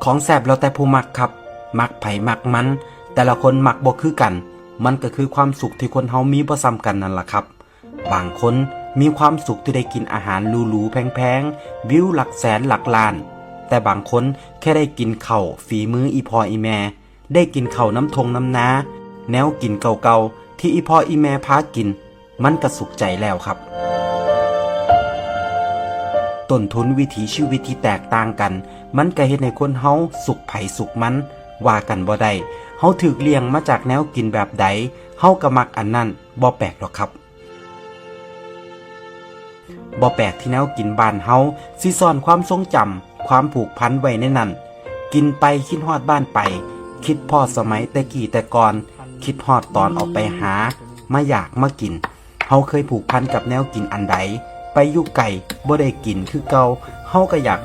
ຂອງແຊບແລ້ວແຕ່ຜູ້ມັກຄັບ, ມັກໃຜມັກມັນ, ແຕ່ລະຄົນມັກບໍ່ຄືກັນ, ມັນກໍຄືຄວາມສຸກທີ່ຄົນເຮົາມີບໍ່ສ່ຳກັນນັ້ນລະຄັບ. ບາງຄົນມີຄວາມສຸກທີ່ໄດ້ກິນອາຫານຫຼູໆແພງໆ, ວິວຫຼັກແສນຫຼັກລ້ານ, ແຕ່ບາງຄົນແຄ່ໄດ້ກິນເຂົ້າຝີມືອີ່ພໍ່ອີ່ແມ່, ໄດ້ກິນເຂົ້ານຳທົ່ງນຳນາ, ແນວກິນເກົ່າໆທີ່ອີ່ພໍ່ອີ່ແມ່ພາກິນ, ມັນກະສຸກໃຈແລ້ວຄັບ. ຕົ້ນທຶນວິຖີຊີວິດທີ່ແຕກຕ່າງກັນ, ມັນກະເຮັດໃຫ້ຄົນເຮົາສຸກໃຜສຸກມັນ, ວ່າກັນບໍ່ໄດ້. ເຮົາຖືກລ້ຽງມາຈາກແນວກິນແບບໃດ, ເຮົາກະມັກອັນນັ້ນ, ບໍ່ແປກດອກຄັບ. ບໍ່ແປກທີ່ແນວກິນບ້ານເຮົາຊິສ້ອນຄວາມຊົງຈຳ, ຄວາມຜູກພັນໄວ້ໃນນັ້ນ. ກິນໄປຄິດຮອດບ້ານໄປ, ຄິດພໍ້ສະໄໝແຕ່ກີ້ແຕ່ກ່ອນ, ຄິດຮອດຕອນອອກໄປຫາ, ມາຢາກມາກິນ. ເຮົາເຄີຍຜູກພັນກັບແນວກິນອັນໃດ, ໄປຢູ່ໄກບໍ່ໄດ້ກິນຄືເກົ່າ, ເຮົາກະຢາກ